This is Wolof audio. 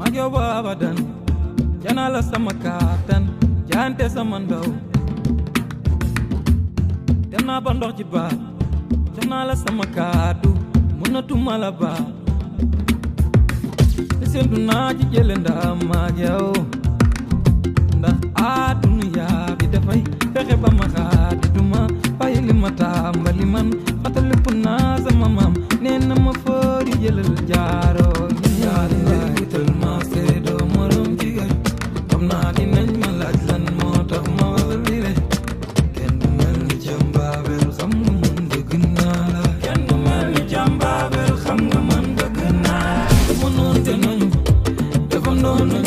mag yow ba abadan jana la sama katan jante sama ndaw dem naa ba ndox ci baat jox naa la sama kaddu mënatuma la ba sentu naa ci jële ndam mag yow ndax àdduna bi dafay fexe ba ma xaati duma bàyyi li ma tàmbali man fàttaliku naa sama maam nee na ma foori jëlal jaaroo ñaari lay wutal ma seedoo morom jigéen xam naa dinañ ma laaj lan moo tax ma wax lile kenn du mel ni jàmbaabel xam nga man bëgg naa la kenn du mel ni jàmbaabel xam nga man bëgg naa la dafa noonu te nañu dafa noonu